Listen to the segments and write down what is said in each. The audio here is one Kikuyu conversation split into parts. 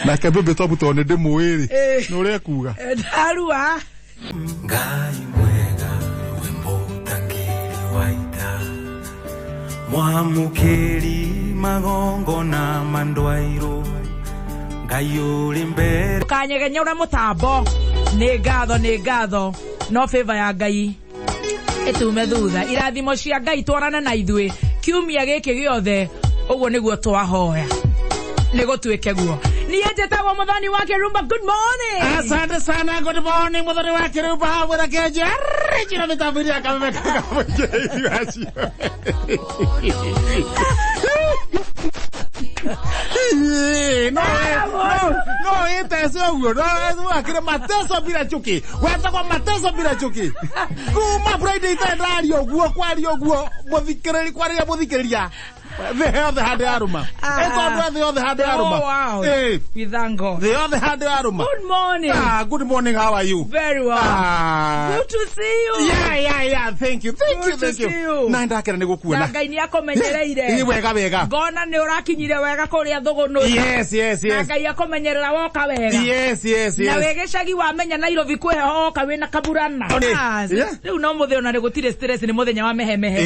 Nake Bebe Top tondũ nĩ ndĩmũĩ rĩ, Eh. nĩ ũrĩa ekuga. Ndarua. Ngai mwega wĩ mũtangĩri wa ita, mwamũkĩri magongona ma ndwairũ, Ngai ũrĩ mbere. Kanyegenyũra mũtambo. Nĩ ngatho, nĩ ngatho. No favor ya Ngai ĩtume thutha. Irathimo cia Ngai twarane na ithuĩ kiumia gĩkĩ gĩothe, ũguo nĩguo twahoya nĩ gũtuĩke guo. Niĩ njĩtagwo Mũthoni wa Kĩrumba. Good morning. Asante sana, good morning, Muthoni wa Kĩrumba hamwe na Kenji. Arĩ, njĩra mĩtambo-inĩ ya Kameme Kamũingĩ acio. Ĩĩ, no no ĩtece ũguo, no wakĩrĩ mateso bila chuki, wetagwo mateso bila chuki. Kuma Friday itarĩ ndaria ũguo, kwaria ũguo, mũthikĩrĩri, kwarĩria mũthikĩrĩria. Thĩ yothe handũ yarũma. Ĩ tondũ thĩ yothe handũ yarũma. Oh, wow. Ĩ, We thank God. thĩ yothe handũ yarũma. Good morning. Ah, good morning, how are you? Very well. Ah. Good to see you. Yeah. Thank you, thank Good you, to thank you. see you. Na ndakena nĩ Na gũkuona. Ngai nĩ akũmenyereire. Ĩ, wega wega. Ngona nĩ ũrakinyire wega kũrĩa thũgũnũ. Yes, Na yes. Ngai akũmenyerera woka wega. Yes, Na yes. wĩ gĩcagi wamenya Nairobi kwĩ heho woka wĩna kaburana. One. Ah, Yeah. Rĩu no mũthĩ ona nĩ gũtirĩ stress, nĩ mũthenya wa mehemehe.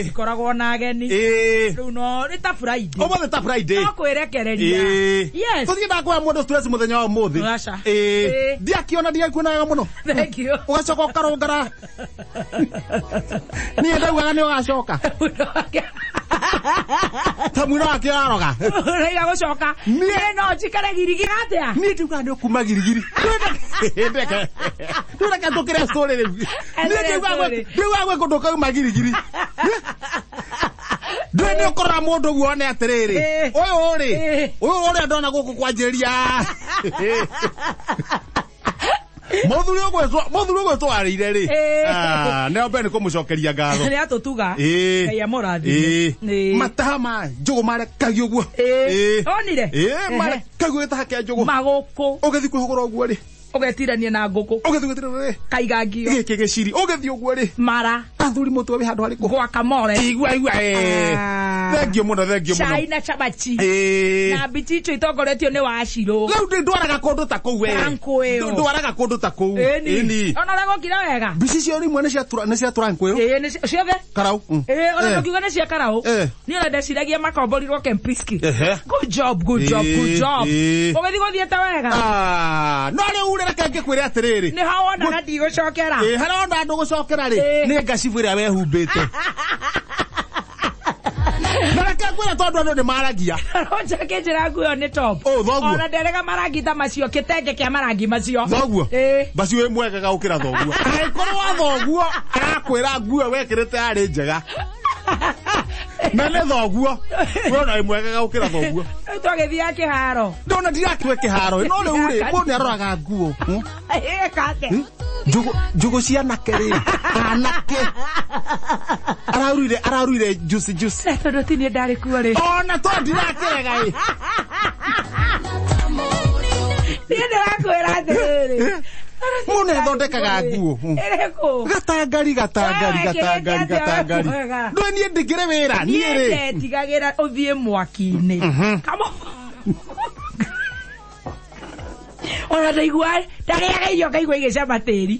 Ĩ, Koragwo na ageni. ĩ. Rĩu no nĩ ta Friday. Ũmũthĩ ta Friday. No kwĩrekereria. Ĩ. Yes. Tũthiĩ ndakwĩra mũndũ stress mũthenya wa ũmũthĩ. Aca. Ĩ. Ĩ. Ndiakĩona ndiakuona wega mũno. Thank you. Ũgacoka ũkarũngara. Niĩ ndaugaga nĩ ũgacoka. Ta mwĩra wake aroga. Ũraiga gũcoka. Niĩ no njikare girigiri atĩa? Niĩ ndiugaga nĩ ũkuma girigiri. Ndeke. Rĩu tũkĩre story rĩu. Niĩ ndiugaga gwĩ kũndũ kauma girigiri. Ndũĩ nĩ ũkũrora mũndũ ũguo one atĩrĩrĩ. Eh. Ũyũ rĩ, Eh. ũyũ ũrĩa ndona gũkũ kwanjĩrĩria. Mũthuri ũgwĩtwo arĩire rĩ. Eh. Ah, nĩ mbere nĩ kũmũcokeria ngatho. Nĩ atũtuga. Ĩĩ. Ngai amũrathime. Ĩĩ. Ĩĩ. Mataha ma njũgũ marekagio ũguo. Ĩĩ. Ĩĩ. Onire? Ĩĩ, Ehe. marekagio gĩtaha kĩa njũgũ. Magũkũ. Ũgĩthiĩ kwĩhũgũra ũguo rĩ. Ũgetirania na ngũkũ. Ũgĩthiĩ gwĩtĩra rĩ. Kaigangio. Gĩkĩ gĩciri. Ũgĩthiĩ ũguo rĩ. Mara. Athuri mũtwe wĩ handũ harĩkũ? Guacamole. Igua igua ĩĩ. Ah. Thengiũ mũno, thengiũ mũno. Cai na cabaci. Ĩĩ. Na mbichicho itongoretio nĩ wacirũ. Rĩu ndĩ ndwaraga kũndũ ta kũu we. Franco ĩyo. Ndwaraga kũndũ ta kũu. Ĩni. Ĩni. Ona ũrĩa gũkire wega. Mbici cio rĩmwe nĩ cia nĩ cia Turankwĩũ. Ĩĩ nĩ ciothe. Karau. Ĩĩ ona Eh. ndũkiuga nĩ cia karaũ. Eh. Niĩ ona ndeciragia makomborirwo Kempiski. Ehe. Good job, good job, good Ĩĩ, job. ĩĩ. Ũgĩthiĩ gũthiĩte wega. Ah, no rĩu rĩ reke ngĩkwĩre atĩrĩrĩ. Nĩ ho wonaga ndigũcokera. Ĩ, harĩa wona andũ gũcokera rĩ, Ĩĩ. nĩ ngacibũ ĩrĩa wehumbĩte. Na reke ngwĩre tondũ andũ nĩ maragia. Roja kĩnjĩra nguo ĩyo nĩ top. Ũ, thoguo. Ona nderega marangi ta macio, kĩtenge kĩa marangi macio. Thoguo. Ĩĩ. Baci wĩ mwega gũkĩra thoguo. Angĩkorwo wa thoguo arakwĩra nguo wekĩrĩte yarĩ njega. Na nĩ thoguo. We ona wĩ mwega gũkĩra thoguo. Rĩu twagĩthiaga kĩharo. Ndona ndirakĩwe kĩharo. No rĩu rĩ, mũndũ nĩ aroraga nguo. Ĩka atĩa? Njũgũ njũgũ cia anake rĩ. Anake. Araruire juice juice. Na tondũ ti niĩ ndarĩ kuo rĩ. Ona to ndirakĩrega ĩ. Niĩ ndĩrakwĩra atĩrĩrĩ. Mũndũ nĩathondekaga nguo. Ĩrĩkũ? Gatangari gatangari Wewe, gatangari kĩrĩte atĩa gatangari. wega? Ndũĩ niĩ ndingĩrĩ wĩra niĩ Niĩ rĩ. ndetigagĩra ũthiĩ mwaki-inĩ. Come on. Ona ndaigua ndarĩaga irio ngaigua igĩcama tĩri.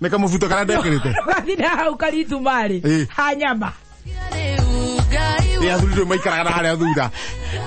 Nĩ kamũbuto karĩa ndekĩrĩte. Ũgathiĩ na hau karitumarĩ Ĩĩ. ha nyama. Ĩ athuri ndũĩ maikaraga na harĩa thutha.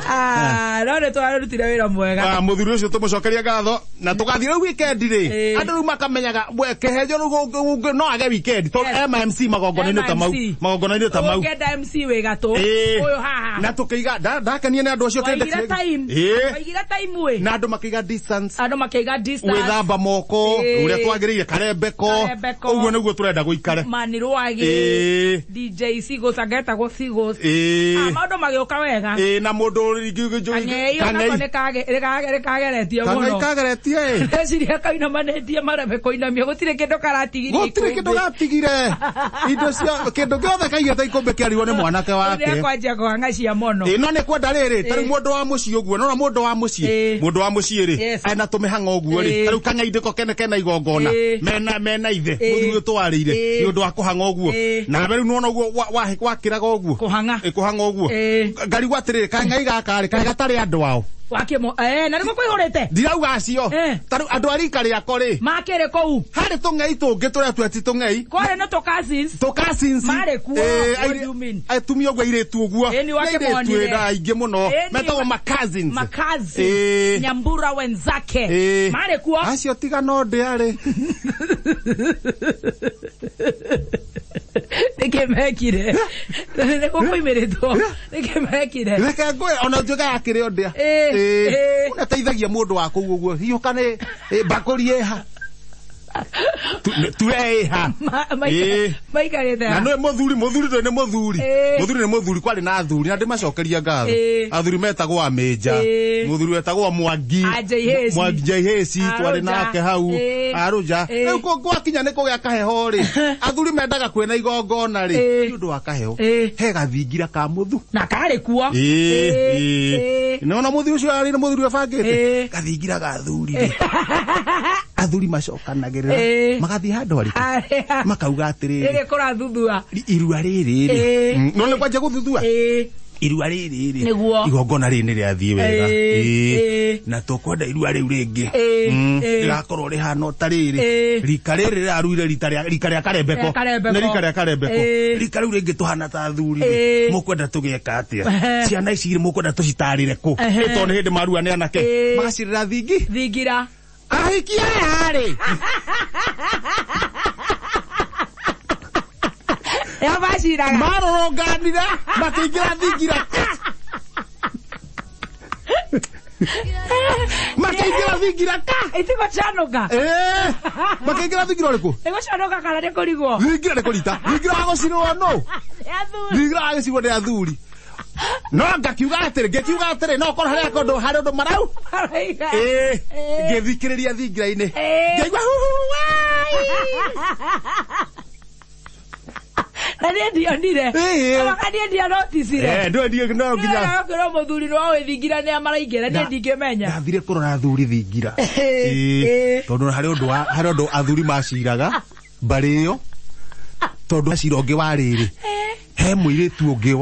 Ah, no nĩ twarutire wĩra mwega. Ah, mũthuri ũcio tũmũcokerie ngatho na tũgathiĩ rĩu weekend rĩ. Ĩĩ. Andũ rĩu makamenyaga we kĩhenjo rĩu no age weekend tondũ Yes. MMC magongona-inĩ ta mau. MMC. Magongona-inĩ ta mau. Ũngĩenda MC wĩ gatũ. Ĩĩ. Ũyũ haha. Na tũkĩiga ndakenia nĩ andũ acio Waigire time. Ĩĩ. Waigire time ĩ. Na andũ makĩiga distance. Andũ makĩiga distance. Gwĩthamba moko Ĩĩ. ũrĩa twagĩrĩire karembeko. Karembeko. Ũguo nĩguo tũrenda gũikare. Mani Rwagĩ. Ĩĩ. DJ Sigos angetagwo Sigos. Ĩĩ. Ah, maũndũ magĩũka wega. Ĩĩ na mũndũ Kang'ei onako nĩ kageretio Kang'ei mũno. kageretie ĩ. Ndeciria kainamanĩtie mareme kũinamia gũtirĩ kĩndũ karatigirie Gũtirĩ kĩndũ gatigire. Indo cia kĩndũ gĩothe kaigĩte ikũmbĩ kĩarirwo nĩ mwanake wake. Ũrĩa kwanjia kũhang'a cia mũno. Ĩ no nĩ kwenda rĩrĩ ta rĩu Ĩĩ. mũndũ wa mũciĩ ũguo nona mũndũ wa mũciĩ Ĩĩ. mũndũ wa mũciĩ rĩ Yes. ena tũmĩhang'o ũguo rĩ Ĩĩ. ta rĩu kang'ei ndĩko kene kena igongona Ĩĩ. mena ithe Ĩĩ. mũthuri ũyũ twarĩire Ĩĩ. nĩ ũndũ wa kũhang'a ũguo Ĩĩ. nawe rĩu nĩwona ũguo wakĩraga ũguo Kũhang'a. Ĩ, kũhang'a ũguo Ĩĩ. ngarigwo atĩrĩrĩ kang'ei gaka rĩ kaĩ gatarĩ andũ ao. Wakĩmo na nĩguo kũihũrĩte. Ndirauga acio. Eh. Tarĩu andũ a rika rĩakwa rĩ, Makĩrĩ kũu. harĩ tũng'ei tũngĩ tũrĩa tweti tũng'ei. Kwarĩ na tũ cousins. Tũ cousins. Marĩ kuo. Eh, What do you mean? Atumia ũguo, airĩtu ũguo. Ĩni Nĩ airĩtu wakĩmonire. ĩna aingĩ mũno. Ĩni Metagwo ma cousins. Ma cousins. Eh. Nyambura wenzake. Eh. Marĩ kuo. Acio tiga no ndĩarĩ. Nĩkĩ mekire? Nĩkũ kũimĩrĩtwo? Nĩkĩ mekire? Reke ngwĩre ona njuga yakĩrĩ o ndĩa. Eh, eh. Unateithagia mũndũ wa kũu ũguo. Hiũka nĩ mbakũri ĩha. Ture ĩha. Eh. Maikarĩte Na ha? nĩ mũthuri, mũthuri ndũĩ nĩ mũthuri. Eh. Mũthuri nĩ mũthuri, kwarĩ na athuri na ndĩmacokeria ngatho. Eh. Athuri metagwo Amĩnja. Eh. Mũthuri wetagwo Mwangi. Anja Ihĩci. Mwangi Ihĩci twarĩ Arũnja. nake hau. Eh. Arũnja. Eh. Rĩu gwakinya nĩ kũgĩa kaheho rĩ, athuri mendaga kwĩna igongona rĩ, Eh. nĩ ũndũ wa kaheho. Eh. He gathingira ka mũthu. Na karĩ kuo. Eh, eh. Nona mũthuri ũcio arĩ na mũthuri ũbangĩte Eh. gathingira ga athuri rĩ, athuri macokanagĩrĩra Eh. magathiĩ handũ harĩkũ Harĩa. makauga atĩrĩrĩ, Rĩrĩ kũrathuthua. Irua rĩrĩ rĩ, Eh. no nĩ kwanja gũthuthua Eh. irua rĩrĩ rĩ, Nĩguo. igongona rĩrĩ nĩ rĩathiĩ wega. Eh, Eh. eh. Na tũkwenda irua rĩu rĩngĩ Eh, eh. rĩgakorwo rĩhana ta rĩrĩ. Eh. Rika rĩrĩ rĩraruire rita rĩa rika rĩa karembeko. Rĩa karembeko. Nĩ rika rĩa karembeko. Eh. Rika rĩu rĩngĩ tũhana ta athuri rĩ, Eh. mũkwenda tũgeka atĩa? Ehe. Ciana ici rĩ, mũkwenda tũcitarĩre kũ? Ehe. Nĩ tondũ nĩ hĩndĩ marua nĩ anake. Eh. Magacirĩra thingi. Thingira. Ahiki aya rĩ, Ya maciraga. marũrũnganire makĩingĩra thingira, makĩingĩra thingira ka. Itigũcanũka. Eh, makĩingĩra thingira ũrĩkũ? Nĩgũcanũka kana nĩ kũrigwo? Thingira nĩ kũrita, thingira wa gũcirwo nũ? Nĩ athuri. Thingira wa gũcirwo nĩ athuri. No ngakiuga atĩrĩ, ngĩkiuga atĩrĩ, no korwo harĩ ũndũ, harĩ ũndũ marau. Marauga. Eh, Eh. ngĩthikĩrĩria thingira-inĩ, Eh. ngĩigua huhu wai. Na niĩ ndionire. Eh. Kamaka niĩ ndianoticire. Eh, ndũĩ ndiĩ no nginya Nginya mũthuri nĩ wa thingira nĩ amaraingĩra, niĩ ndingĩmenya. Ndathire kũrora athuri thingira. Eh, Eh, eh. tondũ harĩ ũndũ wa harĩ ũndũ athuri maciraga mbarĩ ĩyo, tondũ cira ũngĩ wa rĩrĩ, he mũirĩtu ũngĩ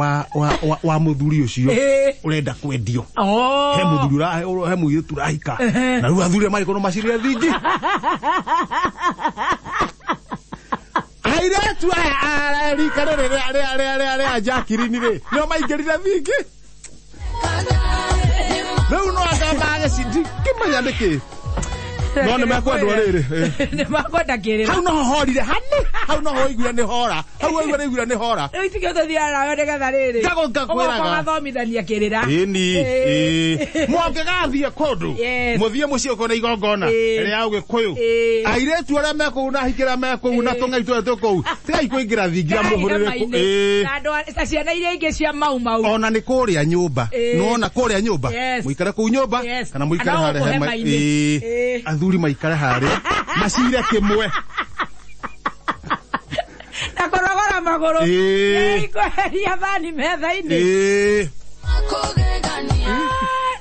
wa mũthuri ũcio Eh. ũrenda kwendio. Oh. He mũthuri he mũirĩtu ũrahika, Ehe. na rĩu athuri marĩkorwo macirire thingi. Airĩtu aya a rika rĩrĩ rĩa Jacqueline rĩ, nĩo maingĩrire thingi. Rĩu no anga magĩci ndingĩmenya nĩkĩ, no nĩ mekwendwo rĩrĩ, eh. Nĩ makwenda kĩrĩra. Hau noho horire hani, hau noho waiguire nĩ hora, hau waiguire nĩ iguire nĩ hora. Rĩu itikĩo tũthiaga nawe nĩgetha rĩrĩ. Ngakwĩraga. Ũgoka ũgathomithania kĩrĩra. Ĩni. Eh. Ĩ mwangĩgathiĩ kũndũ, Yes. mũthiĩ mũciĩ ũkona igongona Eh. rĩa ũgĩkũyũ, Eh. airĩtu arĩa mekũu na ahiki arĩa mekũu na Eh. tũng'ei tũrĩa twĩ kũu, tigai kũingĩra thingira mũhũrĩre Hema-inĩ. Ĩ. Na andũ ta ciana iria ingĩ cia mau mau. Ona nĩ kũrĩa nyũmba. Eh. Nĩwona kũrĩa nyũmba, Yes. mũikare kũu nyũmba Yes. kana mũikare Kana harĩa gũkũ hema. hema-inĩ. Ĩ. Eh. Athuri maikare harĩa macire kĩmwe. Na kũrogora magũrũ. Ĩ. Nĩ kweheria thani metha-inĩ. Ĩ.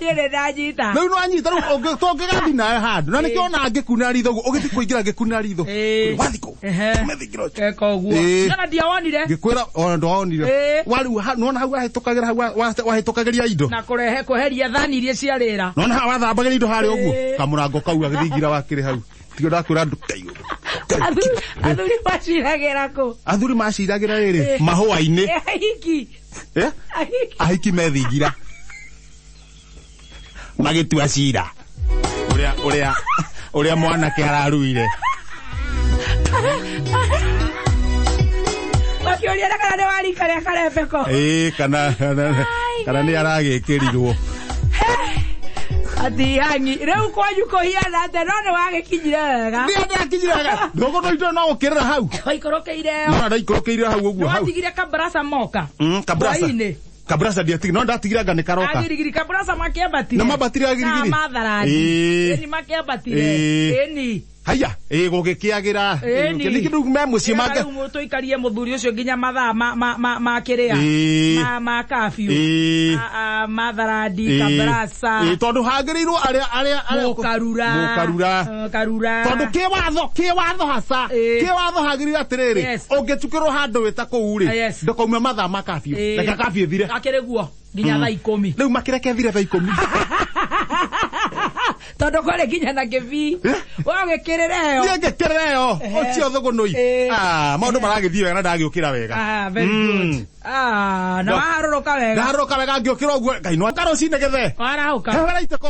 Niĩ nĩ ndanyita. Rĩu nĩwanyita. Rĩu tũngĩgathi nawe handũ na nĩkĩo ona ngĩkuna ritho ũguo, ũgĩthi kũingĩra ngĩkuna ritho. Ĩ. Wathi kũ? Ehe. Tume thingira ũcio. Eka ũguo. Ĩ. Nona ndiawonire. Ngĩkwĩra ona ndwonire. Ĩ. Warĩu nĩwona hau wahĩtũkagĩra, hau wahĩtũkagĩria indo. Na kũrehe kweheria thani iria cia rĩra. Nona haha wathambagĩria indo harĩa ũguo, Ĩ. kamũrango kau agĩthingira wakĩrĩ hau, tigio ndakwĩra andũ Ngai ũyũ. Athuri maciragĩra kũ? Athuri maciragĩra rĩrĩ, Ĩ. mahũa-inĩ. Ĩ, ahiki. Eh? Ahiki. Ahiki methingira magĩtua cira ũrĩa ũrĩa ũrĩa mwanake araruire. Makĩũria na kana nĩ wa rika rĩa karembeko. Ĩĩ, kana nĩ aragĩkĩrirwo. Atihangi rĩu kwanyu kũhiana atĩa? No nĩ wagĩkinyire wega. Nĩ ndakinyire wega ndogo, no indo no gũkĩrĩra hau. Waikũrũkĩire ĩyo. No ndaikũrũkĩire hau ũguo hau. Nĩwatigire kabarasa moka? Kabrasa. Hwaĩ-inĩ. Kabrasa ndiatigire, no ndatigire anga nĩ karoka. Agirigiri kabarasa makĩambatire. Nĩ mambatire agirigiri? Na matharandi. Ĩĩ. Ĩni makĩambatire. Ĩĩ. Ĩni. Haya, ĩ gũgĩkĩagĩra. Ĩni. Nĩ kĩndũ me mũciĩ mange. Rĩu tũikarie mũthuri ũcio nginya mathaa ma kĩrĩa, Ĩĩ. ma kabiũ. Ĩĩ. Matharandi, Ĩĩ. kabarasa. Ĩĩ, tondũ hagĩrĩirwo arĩa Mũkarura. Mũkarura. Karura. Tondũ kĩwatho haca, Ĩĩ. kĩwatho hagĩrĩire atĩrĩrĩ, Yes. ũngĩtukĩrwo handũ wĩta kũu rĩ, Yes. ndũkauma mathaa ma kabiũ. Ĩĩ. Reke kabiũ ĩthire. Akĩrĩ guo nginya thaa 10. Rĩu makĩreke thire thaa 10. Tondũ kwarĩ nginya na kĩbii. We ũgĩkĩrĩra ĩyo. Niĩ ngĩkĩrĩra ĩyo. Ũcio thũgũnũi. Ah, maũndũ maragĩthiĩ wega na ndagĩũkĩra wega. Ah, very good. Ah, na waharũrũka wega. Ndaharũrũka wega ngĩũkĩra ũguo Ngai no karũcinĩ gĩthe. Warahũka. Hehera itĩko.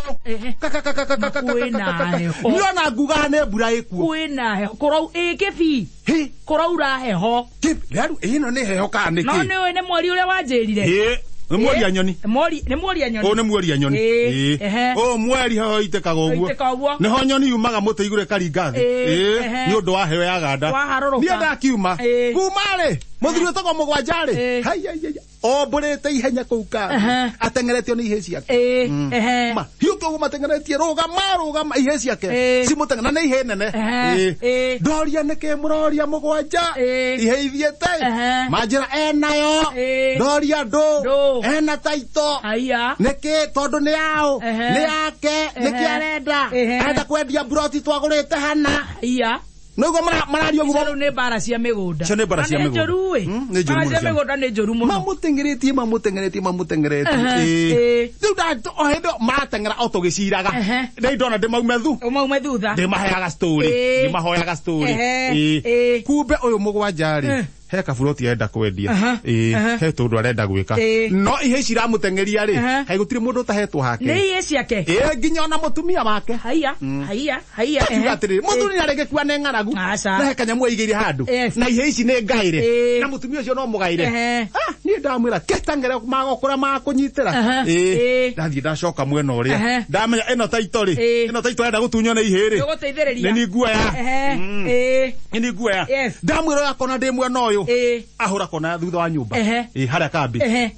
Kwĩna heho. Niona ngugaga nĩ mbura ĩkuo. Kwĩna heho. Kũrau ĩ kĩbii. Hĩ, Kũraura heho. Rĩu ĩno nĩ heho kana nĩ No kĩ? nĩ ũĩ nĩ mweri ũrĩa wanjĩrire. Ĩ, nĩ mweri nyoni. Nĩ mweri nyoni. Ũyũ nĩ mweri nyoni. Ĩ, ehe. Ũyũ mweri heho itĩkaga ũguo. Itĩka ũguo. Nĩho nyoni yumaga mũtĩ igũrũ ĩkaringa thĩ. Ĩ, ehe. Nĩ ũndũ wa heho ya ganda. Waharũrũka. Niĩ ndakiuma. Ĩ. Kuma rĩ, mũthuri wĩtagwo mũgwanja rĩ. Ĩ. Hai, hai, hai. Ombũrĩte ihenya kũu kambi. Ehe. Ateng'eretio nĩ ihĩĩ ciake. Ĩ, ehe. Ma, hiũke ũguo mateng'eretie rũgama rũgama ihĩĩ ciake. Ĩ. Cimũteng'era na nĩ ihĩĩ nene. Ehe. Ĩ. Ĩ. Ndoria nĩkĩ mũroria mũgwanja. Ĩ. Ihĩĩ ithiĩte. Ehe. Manjĩra enayo. Ĩ. Ndoria ndũ. Ndũ. Ena taito. Haiya. Nĩkĩ tondũ nĩ yaũ. Ehe. Nĩ yake. Nĩkĩ Ehe. arenda. Ehe. Arenda kwendia mburoti twagũrĩte hana. Haiya. Nĩguo mararia ũguo. Icio rĩu nĩ mbara cia mĩgũnda. Icio nĩ mbara cia Na nĩ mĩgũnda. njũru ĩ. Nĩ njũru Mbara mũno cia cia mĩgũnda nĩ njũru mũno. Mamũteng'eretie mamũteng'eretie mamũteng'eretie. Ehe. Ĩ. Rĩu o hĩndĩ marateng'era o tũgĩciraga. Ehe. Rĩu ndona ndĩmaume thu. Ũmaume thutha. Ndĩmaheaga story. Ĩ. Ndĩmahoyaga story. Ehe. Ĩ. Ĩ. Kumbe ũyũ mũgwanja rĩ Eh. he kaburoti arenda kwendia. Aha. Ĩ, Aha. he tũndũ arenda gwĩka. Ĩ. No ihĩĩ ici iramũteng'eria rĩ, Aha. hai gũtirĩ mũndũ ũtahetwo hake. Nĩ ihĩĩ ciake. Ĩ, nginya ona mũtumia wake. Haiya. Haiya. Haiya. Akiuga atĩrĩrĩ, mũthuri nĩ arĩgĩkua nĩ ng'aragu. Aca. Na he kanyamũ aigĩire handũ. Yes. Na ihĩĩ ici nĩ ngaĩre. Ĩ. Na mũtumia ũcio no mũgaĩre. Ehe. Ah, niĩ ndamwĩra kĩtang'ere magokũra makũnyitĩra. Aha. Ĩ. Ĩ. Ndathiĩ ndacoka mwena ũrĩa. Ehe. Ndamenya ĩno taito rĩ. Ĩ. Ĩno taito arenda gũtunywo nĩ ihĩĩ rĩ. Nĩũgũteithĩrĩria. Nĩ ni nguoya. Ehe. Ĩ. Nĩ ni nguoya. Yes. Ndamwĩra ũyũ akona ndĩ mwena ũyũ. Ĩ. Ahũra kona thutha wa nyũmba. Ehe. Ĩ, harĩa kambi. Ehe.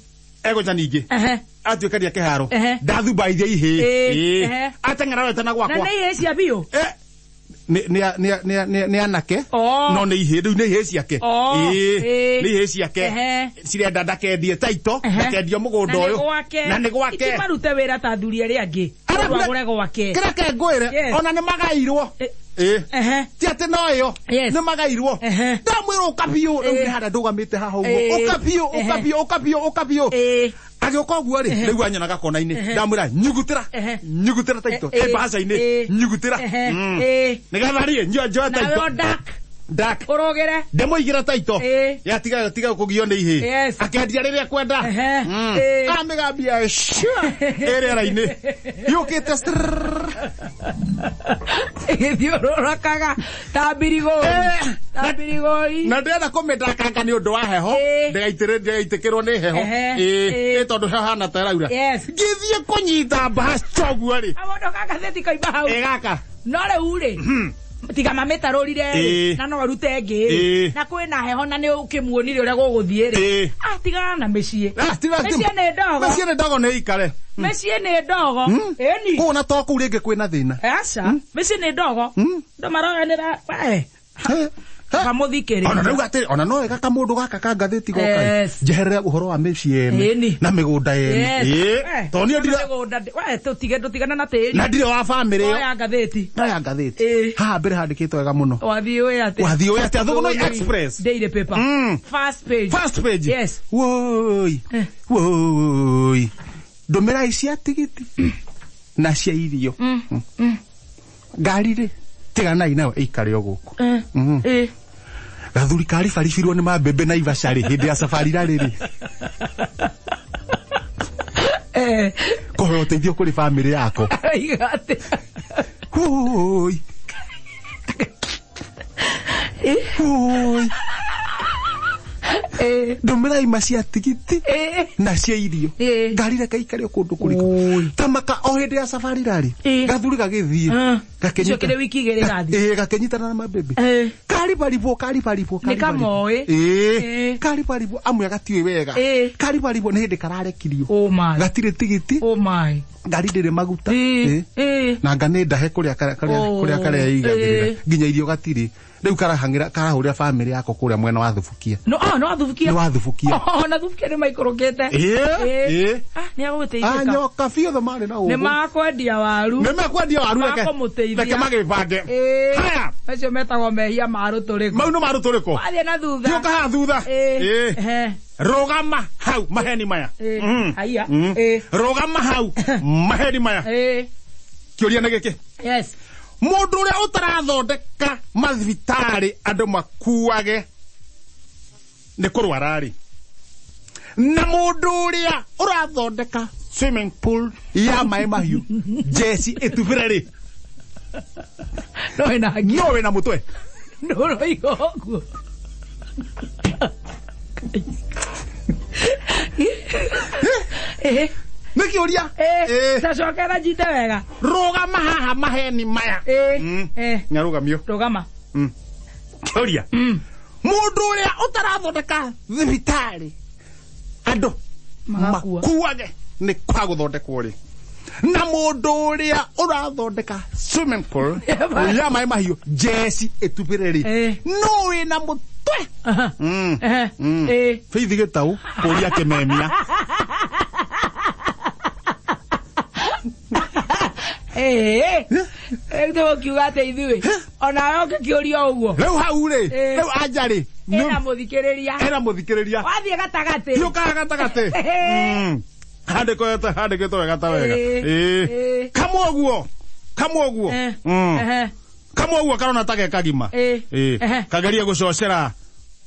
Egũcha ningĩ. Ehe. Atuĩkaria kĩharo. Ehe. Ndathumbaithia ihĩĩ. Ĩ. Ĩ. Ehe. Ateng'era wetana Na gwakwa. nĩ ihĩĩ cia biũ. Eh, nĩ anake Oh. no nĩ ihĩĩ rĩu nĩ ihĩĩ ciake. Oh. Ĩ, Ĩ. nĩ ihĩĩ ciake Ehe. cirenda ndakendie taito Ehe. ndakendie mũgũnda Na nĩ ũyũ gwake. na nĩ gwake Itimarute wĩra ta athuri arĩa angĩ. Mũndũ agũre gwake. Kĩreke ngwĩre Yes. ona nĩ magairwo. Ĩ. Ĩ. Ehe. Ti atĩ no ĩyo Yes. nĩ magairwo. Ehe. Ndamwĩra ũka biũ rĩu Ĩ. nĩ harĩa ndũgamĩte haha ũguo Ĩ. ũka biũ ũka Ehe. biũ ũka biũ ũka biũ. Ĩ. Agĩũka ũguo rĩ Ehe. rĩu anyonaga kona-inĩ Ehe. ndamwĩra nyugutĩra Ehe. nyugutĩra taito Ĩ. ĩ mbaca-inĩ Ĩ. nyugutĩra. Ehe. Ĩ. Nĩgetha rĩ njoe Nawe taito o dark. Dark. Ũrũgĩre. Ndĩmũigĩra taito Ĩ. ya tiga kũgio nĩ ihĩĩ. Yes. Akendia rĩrĩa kwenda. Ehe. Ĩ. Amĩgambia ĩ rĩera-inĩ yũkĩte strrrr. Ĩgĩthiũrũrũkaga ta mbirigoi. Eh. Ta mbirigoi. Na ndĩrenda kũmĩndakanga nĩ ũndũ wa heho Ĩ. ndĩgaitĩkĩrwo nĩ heho. Ehe. Ĩ, Ĩ. ĩ, tondũ heho hana ta ĩraura. Yes. Ngĩthiĩ kũnyita mbaca ũguo rĩ Kaũndũ ka ngathĩti koima hau. ĩ gaka No rĩu rĩ tiga mamĩtarũrire rĩ Ĩ. na no arute ĩngĩ rĩ Ĩ. na kwĩna heho na nĩ ũkĩmuonire ũrĩa gũgũthiĩ rĩ Ĩ. ah tigana na mĩciĩ. Ah, Mĩciĩ nĩ ndogo. mĩciĩ nĩ ndogo nĩ ikare. Mĩciĩ nĩ ndogo. Ĩni. Kũu na to kũu rĩngĩ kwĩna thĩna. Aca. Mĩciĩ nĩ ndogo. Andũ maroyanĩra we. He, he. Kamũthikĩrĩria. Ona rĩu atĩ ona no wega kamũndũ gaka ka ngathĩti goka Yes. njeherere ũhoro wa mĩciĩ ene Ĩni. na mĩgũnda ene. Yes. Ĩ, Eh, tondũ niĩ ndirĩ mĩgũnda we tũtige ndũtigane na tĩri. na ndirĩ wa bamĩrĩ ĩyo. Oya ngathĩti. No ya ngathĩti. Ĩ. Haha mbere handĩkĩtwo wega mũno. Wathiĩ ũĩ atĩ. Wathiĩ ũĩ atĩ Thũgũnũi Express. Daily paper. First page. First page. Yes. Woi. Eh. Woi. Ndũmĩrai cia tigiti na cia irio. Ngari rĩ tiganai nayo ĩikare o gũkũ. Eh. Eh. Gathuri karibaribirwo nĩ mambembe na ibacarĩ hĩndĩ ya safari rarĩ Eh. kũhoya ũteithio kũrĩ bamĩrĩ yako. Aroiga atĩ. Woi. Woi. Eh. Ndũmĩrai ma cia tigiti Eh. na cia irio. Ĩ. Ngari reke ikare o kũndũ kũrĩkũ. Oi. Tamaka o hĩndĩ ya safari rarĩ Ĩ. gathuri gagĩthiĩ Ah. gakĩnyita- Icio kĩrĩ wiki igĩrĩ gathiĩ. Ĩ, gakĩnyitana na mambembe. Eh. Karibaribwo karibaribwo Nĩ kamoĩ. Ĩ. Ĩ. Karibaribwo amwe gatiũĩ wega. Ĩ. Karibaribwo nĩ hĩndĩ kararekirio. Oh my. Gatirĩ tigiti Oh my. ngari ndĩrĩ maguta. Ĩ. Ĩ. Ĩ. Na nga nĩ ndahe kũrĩa kara- Oh. kũrĩa karĩa igagĩrĩra Ĩ. nginya irio gatirĩ rĩu karahang'ĩra karahũrĩra bamĩrĩ yako kũrĩa mwena wa thubukia. No, ah, no athubukia. Nĩ wathubukia. Oh, na thubukia nĩ maikũrũkĩte. Ĩ, ĩ. Ah, nĩ agũgĩteithĩka. Anyoka biũ othe marĩ na Nĩ ũgũ. makwendia waru. Nĩ mekwendia waru reke. Makũmũteithia. Reke magĩbange. Ĩ. Haya. Macio metagwo mehia ma rũtũrĩko. Mau nĩ ma rũtũrĩko. Wathiĩ na thutha. Thiũka haha thutha. Ĩ. Ĩ. Ehe. Rũgama hau maheni maya. Ĩ. Haiya. Ĩ. Rũgama hau maheni maya. Ĩ. Kĩũria nĩ gĩkĩ. Yes. Mũndũ ũrĩa ũtarathondeka mathibitarĩ andũ makuage nĩ kũrwara rĩ, na mũndũ ũrĩa ũrathondeka swimming pool ya maĩ mahiũ jeci ĩtubĩre rĩ, No wĩna haki. No wĩna mũtwe. No ũroiga ũguo. Eh. Nĩ kĩũria. Eh. Eh. Tacokera njite wega. Rũgama haha maheni maya. Eh. Mm. Eh. Nyarũgamio. Rũgama. Kĩũria, mũndũ ũrĩa ũtarathondeka thibitarĩ andũ Magakua. makuage nĩ kwa gũthondekwo rĩ, na mũndũ ũrĩa ũrathondeka swimming pool ya maĩ mahiũ jeci ĩtubĩre rĩ, Eh. no wĩna mũtwe. Aha. Mm. Eh. Mm. Eh. Faith Gĩtau kũria kĩmemia. Eh. Rĩu tũgũkiuga atĩ ithuĩ onawe ũngĩkĩũria ũguo Rĩu hau rĩ, Eh. rĩu anja rĩ, ĩna mũthikĩrĩria. Ĩna mũthikĩrĩria. Wathiĩ gatagatĩ. Hiũkaga gatagatĩ. Handĩkĩtwo handĩkĩtwo wega ta wega. Eh. Ĩĩ. Eh. Kamwe ũguo, kamwe ũguo. Eh. Mm. Ehe. Kamwe ũguo karona ta ge kagima. Eh. Ĩĩ. Ehe. Kagerie gũcocera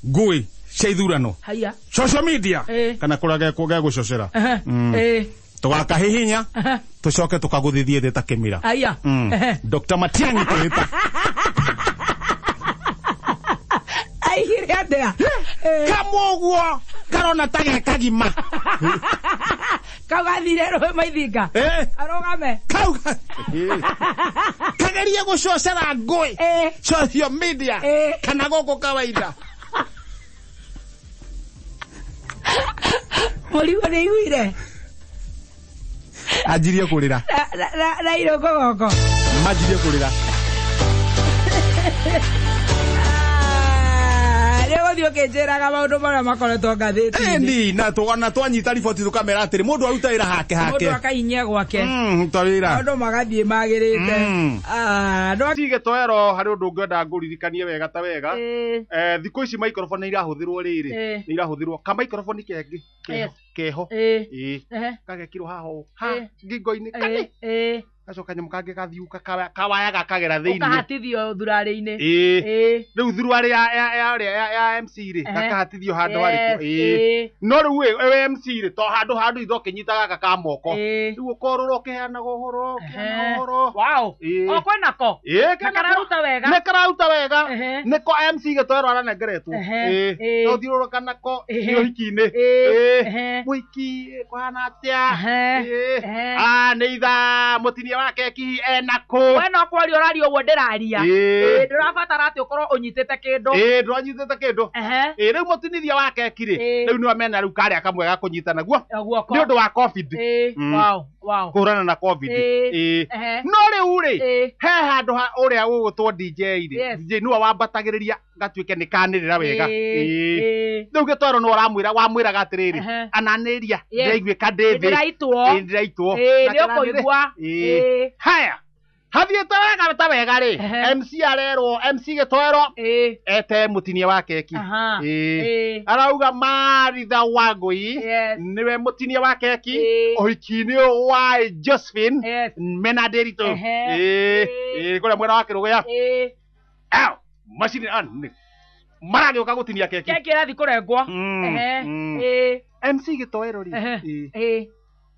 ngũĩ cia ithurano Haiya. Social media Eh. kana kũrĩa gegũcocera. Ehe. Mm. Eh. Tũgakahihinya, Ehe. tũcoke tũkagũthithie thĩ ta kĩmira. Haiya. Mm. Ehe. Dr. Matiang'i kwĩta. Aigire atĩa? Eh. Kamwe ũguo karona ta ge kagima. Kau gathire rũĩ maithinga. Eh. Arũgame. Kau kagerie gũcocera ngũĩ Eh. social media Eh. kana gũkũ kawaida. Mũrigo nĩ iguire. Anjirie kũrĩra. Na irũngũ goko. Manjirie kũrĩra. Nĩ ũgũthiĩ ũkĩnjĩraga maũndũ marĩa makoretwo ngathĩti-inĩ. Ĩni na na twanyita riboti tũkamera atĩrĩ mũndũ aruta wĩra hake hake. Mũndũ akainyia gwake. Mm, ruta wĩra. Maũndũ magathiĩ magĩrĩte. Mm. Ah, no Tige toero harĩ ũndũ ũngĩenda ngũririkanie wega ta wega. Eh. Eh, thikũ ici microphone nĩ irahũthĩrwo rĩrĩ. Eh. Nĩ irahũthĩrwo ka microphone kengĩ keho Yes. keho. Eh. Ĩĩ. Ehe. Gagekirwo haha ũũ. Ha Eh. ngingo-inĩ kani. Eh. Eh. Gacoka nyamũ kangĩ gathiũka kawaya gakagera thĩinĩ. Ũkahatithio thurarĩ-inĩ. Ĩĩ. Eh. Rĩu thuruarĩ ya MC rĩ, Ehe. gakahatithio handũ Yes, harĩkũ. Ĩĩ. ĩĩ. No rĩu ĩ we MC rĩ, to handũ handũ ithe ũkĩnyita gaka ka moko. Ĩĩ. Rĩu ũkorũra ũkĩheanaga ũhoro, ũkĩheanaga Ehe. ũhoro. Wow. Ĩĩ. O kwĩnako. Ĩĩ, Na kena kararuta wega. Nĩ kararuta wega. Ehe. Nĩko MC Gĩtoero aranengeretwo. Ehe. Ĩĩ. Ĩĩ. No thiũrũrũka nako Ehe. nĩ ũhiki-inĩ. Ĩĩ. Ĩĩ. Ehe. Mũhiki kũhana atĩa? Ehe. Ĩĩ. Ehe. Ah, nĩ ithaa mũtinia wa keki enakũ. We no kwaria ũraria ũguo ndĩraria. Ĩĩ. Ĩĩ, ndũrabatara atĩ ũkorwo ũnyitĩte kĩndũ. Ĩĩ, ndũranyitĩte kĩndũ. Ehe. Ĩĩ, rĩu mũtinithia wa keki rĩ, Ĩĩ. rĩu nĩwe mena rĩu karĩa kamwe ga kũnyita naguo Guoko. nĩ ũndũ wa COVID. Ĩĩ. Mm. Wow. Wow. Kũhũrana na COVID. Ĩĩ. Ĩĩ. Ehe. No rĩu rĩ, Ĩĩ. he handũ ha ũrĩa ũgũtwo DJ rĩ, Yes. DJ nĩwe wambatagĩrĩria gatuĩke nĩ kanĩrĩra wega. Ĩĩ. Ĩĩ. Ĩĩ. Rĩu Gĩtoero nĩwe ũramwĩra wamwĩraga atĩrĩrĩ, Ehe. ananĩria Yes. ndĩraiguĩka ndĩ thĩ. Ndĩraitwo. Ĩĩ, ndĩraitwo. Ĩĩ, Na nĩ ũkũigua. Ĩĩ. Ĩĩ. Haya, hathiĩte wega ta wega rĩ, Ehe. MC arerwo, MC Gĩtoero Ĩĩ. ete mũtinia wa keki. Aha. Ĩĩ. Ĩĩ. Arauga Maritha Wangũi Yes. nĩwe mũtinia wa keki Ĩĩ. ũhiki-inĩ ũyũ wa Josephine Yes. mena Ndiritu. Ehe. Ĩĩ. Ĩĩ. Ĩĩ, kũrĩa mwena wa Kĩrũgũya. Ĩĩ. Au, macini maragĩũka gũtinia keki. Keki ĩrathiĩ kũrengwo. Mm, Ehe. mm. Ĩĩ. MC Gĩtoero rĩ, Ehe. ĩĩ, Ĩĩ.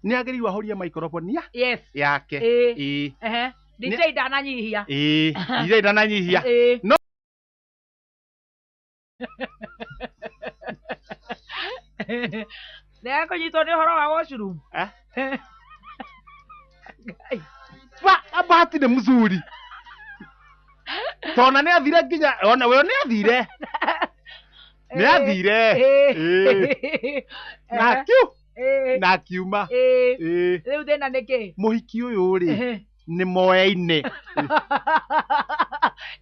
nĩ agĩrĩirwo ahorie microphone ya Yes. yake. Ĩĩ. Ĩĩ. Ehe. DJ ndananyihia. Ĩĩ, DJ ndananyihia. Ĩĩ. No Nĩ ekũnyitwo nĩ ũhoro wa washroom. Eh? Ngai. Bahati nĩ mzuri. Tona nĩ athire nginya ona we nĩ athire. Nĩ athire. Ĩĩ. Ĩĩ. Na kiu Ĩĩ. na akiuma. Ĩĩ. Ĩĩ. Rĩu thĩna nĩ kĩ? Mũhiki ũyũ rĩ Ehe. nĩ moyaine.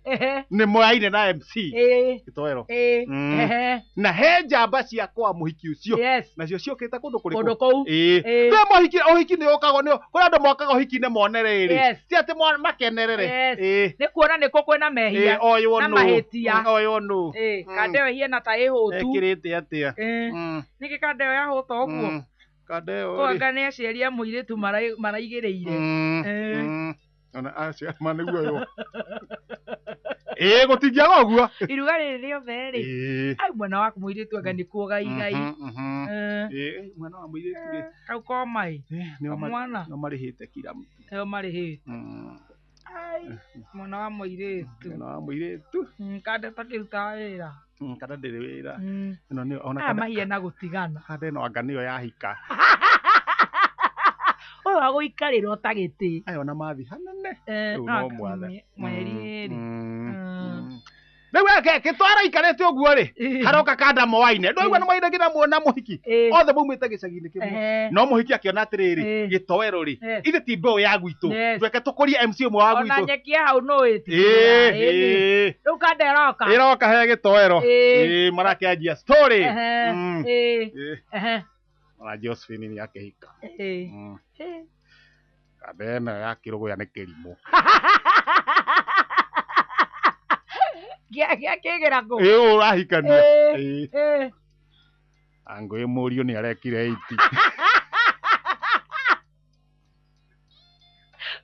Ehe. Nĩ moyaine na MC Ĩĩ. Gĩtoero. Ĩĩ. Mm. Ehe. Na he njamba cia kwa mũhiki ũcio. Yes. Nacio ciũkĩte kũndũ kũrĩkũ? Kũndũ kũu. Ĩĩ. Ĩĩ. Nĩ mũhiki ũhiki nĩ ũkagwo nĩ kũrĩ andũ mokaga ũhiki-inĩ mone rĩrĩ. Yes. Ti atĩ makenerere. Yes. Ĩĩ. Nĩ kuona nĩ kũ kwĩna mehia Ĩĩ, oywo na nũ. mahĩtia. Mm, oywo nũ. Ĩĩ, Mm. kandeo ĩhiana ta ĩhũtu. Ekĩrĩte atĩa? Ĩĩ. Mm. Nĩkĩ kandeo yahũta ũguo? Mm. Kandeo rĩ. Kwanga nĩ aciari a mũirĩtu maraigĩrĩire. Mm. Ĩĩ. Mm. Ona acio ma nĩguo yo. Ĩĩ gũtingĩaga ũguo. Iruga rĩrĩ rĩothe rĩ. Ĩĩ. Ai mwana waku mũirĩtu anga nĩkuo gai gai. Mhm, mhm. Eh, Ĩĩ mwana wa mũirĩtu rĩ. Kau koma ĩ. Eh, nĩo Kamwana. nĩo marĩhĩte kira mũtu. Nĩo marĩhĩte. Mm. Ai mwana wa mũirĩtu. Mwana wa mũirĩtu. Kanda takĩrutaga wĩra. Kanda ndĩrĩ wĩra. Ĩno nĩyo ona Aya kanda mahiana gũtigana. kanda ĩno anga nĩyo yahika. Ũyũ wa gũikarĩra ta gĩtĩ. Aya ona mathi hanene. Eh, Rĩu no no mwathe. Mweri ĩrĩ. Rĩu eke gĩtwara ikarĩte ũguo rĩ Ĩĩ. haroka kanda moaine ndwaigua Ĩĩ. nĩ moaine nginya muona mũhiki Ĩĩ. othe maumĩte gĩcagi-inĩ kĩmwe Ehe. no mũhiki akĩona atĩrĩrĩ Ĩĩ. gĩtoero rĩ Yes. ithe ti mbeũ ya gwitũ Yes. tweke tũkũrie MC ũmwe wa Ona gwitũ nyeki ya hau no Ĩĩ, ĩtigĩra. ĩĩ. Rĩu kanda ĩroka. ĩroka he gĩtoero Ĩĩ. Ĩĩ, marakĩanjia story Ehe. Mm. Ĩĩ. Ĩĩ. Ehe. Ona Josephine nĩ akĩhika Ĩĩ. Mm. Ĩĩ. Kanda ĩno ya kĩrũgũya nĩ kĩrimũ Gĩa kĩgĩra kũ? ĩĩ ũyũ ũrahikania Ĩĩ. Ĩĩ. Ĩĩ. Angũĩ mũriũ nĩ arekire iti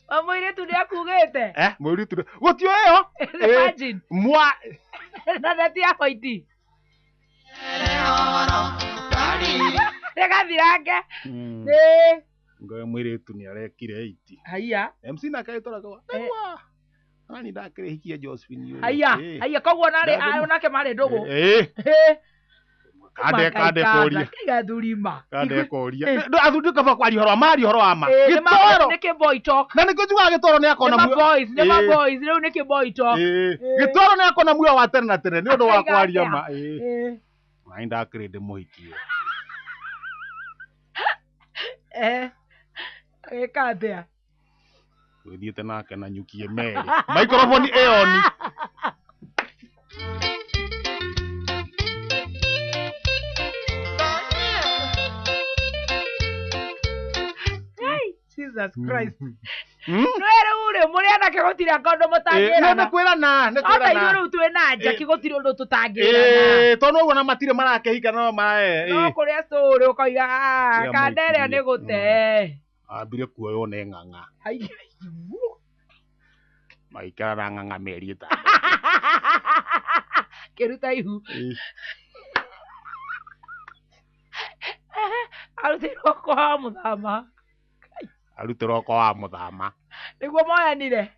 O mũirĩtu nĩ akugĩte. Eh, mũirĩtu gũtiũĩyo Imagine. mwa Na neti ya white. Rĩgathirange. Ĩĩ. Ngoe mũirĩtu nĩ arekire iti Haiya. MC nake agĩtũraga nĩgua nani ndakĩrĩhikia Josephine ũyũ." Haiya. Ĩĩ. Haiya koguo narĩ Ndangĩ- onake marĩ ndũgũ. Ĩĩ. Ĩĩ. Kande kande kũria Kaigathurima. kande kũria Ĩĩ. Athuri kaba kwaria ũhoro wa maria ũhoro wa ma gĩtoro Nĩ kĩ boy talk. na nĩkĩo njugaga gĩtoro nĩ akona Nĩ ma muoyo boys, nĩ ma Ĩĩ. boys, rĩu nĩ kĩ boy talk. Ĩĩ. Ĩĩ. Gĩtoro nĩ akona muoyo wa tene na tene nĩ ũndũ wa Akaiga kwaria atĩa? ma Ĩĩ. Ĩĩ. Nani ndakĩrĩ ndĩmũhikie Eh. Agĩka atĩa? Twĩthiĩte nake na nyukie merĩ microphone ĩoni Ai, Jesus Christ. Mm? No rĩu rĩ mũrĩ anake gũtirĩ anga ũndũ Ĩĩ, no mũtangĩrana. nĩ kwĩrana nĩ Ota ithuĩ kwĩrana rĩu twĩ na njaki Ĩĩ. gũtirĩ ũndũ tũtangĩrana. Ĩĩ, tondũ ũguo na matirĩ marakĩhika no mae No kũrĩa story ũkoiga "Ah, Ĩrĩa kanda ĩrĩa nĩ mũikirie. gũte. Ambire kuoywo nĩ ng'ang'a Ai, magĩikara na ng'ang'a mĩeri ĩtano Kĩruta ihu. Ĩĩ. Arutĩirwo kwa mũthama. Arutĩrwo kwa wa mũthama Nĩguo moyanire.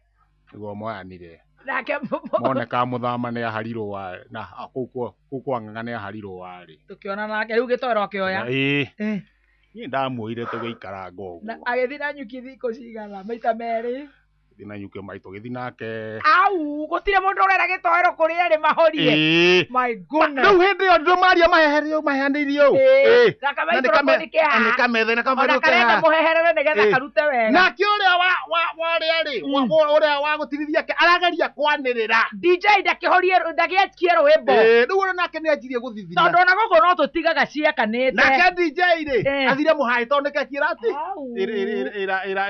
nĩguo moyanire Nake moneka mũthama nĩ aharirwo wa na kũu kwa ng'ang'a nĩ aharirwo warĩ tũkĩona nake rĩu gĩtoero akĩoya. Ĩĩ. Eh. Niĩ ndamuoire tũgĩikaranga Na ũguo agĩthiĩ na nyuki thikũ cigana maita merĩ. Gĩthiĩ na nyuki maitũ gĩthiĩ nake Au, gũtirĩ mũndũ ũrera gĩtoero kũrĩ erĩ mahorie. Ĩĩ. My goodness. Rĩu hĩndĩ ĩyo ndũ maria maheherio maheanĩirio ũũ. Ĩĩ. Ĩĩ. Na Na nĩ kamaikroboni ke haha. nĩ kametha na Ona kambario ke karenda haha. mũheherere nĩgetha Ĩĩ. karute wega. Nake ũrĩa wa wa warĩa rĩ ũrĩa wa gũtirithia ke arageria kwanĩrĩra. DJ ndakĩhorie ndagĩakie rwĩmbo. Ĩĩ, rĩu ona nake nĩ anjirie gũthithina. Tondũ ona gũkũ no tũtigaga ciakanĩte. Nake DJ rĩ Ĩĩ. athire mũhaĩ tondũ nĩkeki ĩrati Au.